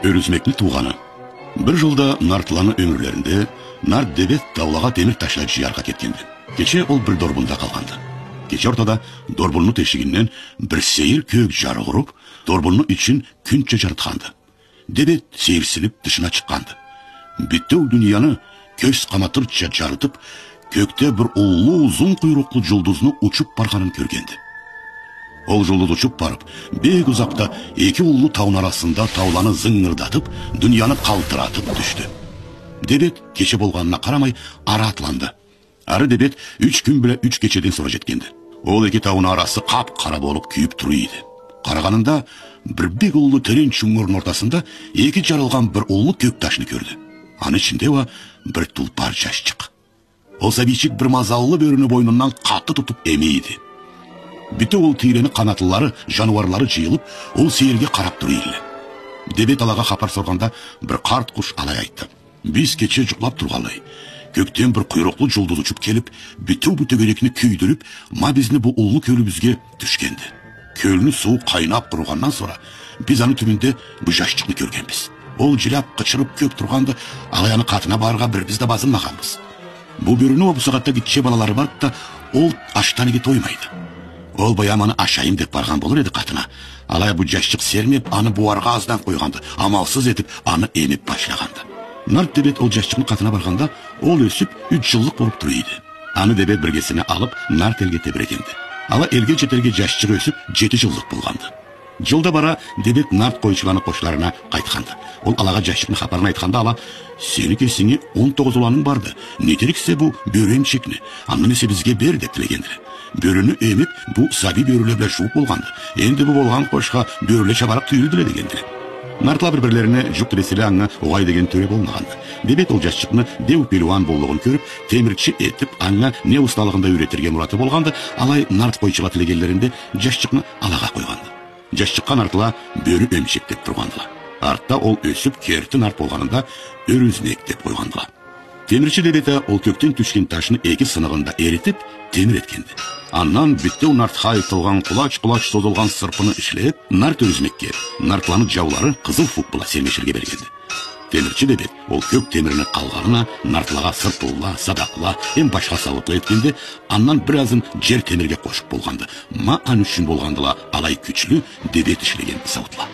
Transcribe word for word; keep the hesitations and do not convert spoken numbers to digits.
Ёрюзмекни туугъаны. Бир жылда нартланы ёмюрлеринде нарт Дебет таулагъа темир ташла джыяргъа кетгенди. Кече ол бир дорбунда къалгъанды. Кече ортада дорбунну тешигинден бир сейир кёк джарыкъ уруп, дорбунну ичин кюнча джарытханды. Дебет сейирсинип тышына чыкъгъанды. Бютеу дунияны кёз къаматырча джарытып, кёкде бир уллу узун къуйрукълу джулдузну учуп баргъанын кёргенди. Ол джулдуз учуп барып, бек узакъда эки уллу тауну арасында тауланы зынгырдатып, дунияны къалтыратып тюшдю. Дебет, кече болгъанына къарамай, ары атланды. Ары Дебет юч кюн бла юч кечеден сора джетгенди. Ол эки тауну арасы къап-къара болуп кюйюп тура эди. Къарагъанында бир бек уллу терен чунгурну ортасында эки джарылгъан бир уллу кёк ташны кёрдю. Аны ичинде уа бир тулпар джашчыкъ. Ол сабийчик бир мазаллы бёрюню бойнундан къаты тутуп эме эди. Бютеу ол тийрени къанатлылары, джаныуарлары джыйылып, ол сейирге къарап тура эдиле. Дебет алагъа хапар соргъанда, бир къарт къуш алай айтды. Биз кече джукълап тургъанлай, кёкден бир къуйрукълу джулдуз учуп келип, бютеу бу тёгерекни кюйдюрюп, ма бизни бу уллу кёлюбюзге тюшгенди. Кёлню сууу къайнап къуругъандан сора, биз аны тюбюнде бу джашчыкъны кёргенбиз. Ол джиляп, къычырып кёп тургъанды, алай аны къатына барыргъа бирибиз да базынмагъанбыз. Бу бёрюню уа бу сагъатда гитче балалары барды да, ол ашдан иги тоймайды. Ол баям аны ашайым деп баргъан болур эди къатына. Алай а бу джашчыкъ сермеп, аны бууаргъа аздан къойгъанды, амалсыз этип, аны эмип башлагъанды. Нарт Дебет ол джашчыкъны къатына баргъанда, ол ёсюп, юч джыллыкъ болуп тура эди. Аны Дебет биргесине алып, нарт элге тебирегенди. Ала элге джетерге джашчыкъ ёсюп, джети джыллыкъ болгъанды. Джылда бара Дебет нарт къойчуланы къошларына къайтханды. Ол алагъа джашчыкъны хапарын айтханда, ала: «Сени кесинги он тогъуз уланынг барды. Не этериксе бу бёрю эмчекни? Андан эсе бизге бер», — деп тилегендиле. «Бёрюню эмип, бу сабий бёрюле бла джууукъ болгъанды. Энди бу болгъан къошха бёрюле чабарыкъ тюйюлдюле», — дегендиле. Нартла бир-бирлерине джукъ тилеселе, анга огъай деген тёре болмагъанды. Дебет ол джашчыкъны деу пелиуан боллугъун кёрюп, темирчи этип, анга не усталыгъын да юйретирге мураты болгъанды, алай нарт къойчула тилегенлеринде джашчыкъны алагъа къойгъанды. Джашчыкъгъа нартла бёрю эмчек деп тургъандыла. Артда ол ёсюп, керти нарт болгъанында, ёрюзмек деп къойгъандыла. Темирчи Дебет а ол кёкден тюшген ташны эки сыныгъын да эритип, темир этгенди. Андан бютеу нартха айтылгъан къулач-къулач созулгъан сырпыны ишлеп, нарт ёрюзмекге, нартланы джаулары къызыл фукъ бла сермеширге бергенди. Темирчи Дебет ол кёк темирни къалгъанын а нартлагъа сырпылла, садакъла эм башха сауутла этгенди, андан биразын джер темирге къошуп болгъанды. Ма аны ючюн болгъандыла алай кючлю Дебет ишлеген сауутла.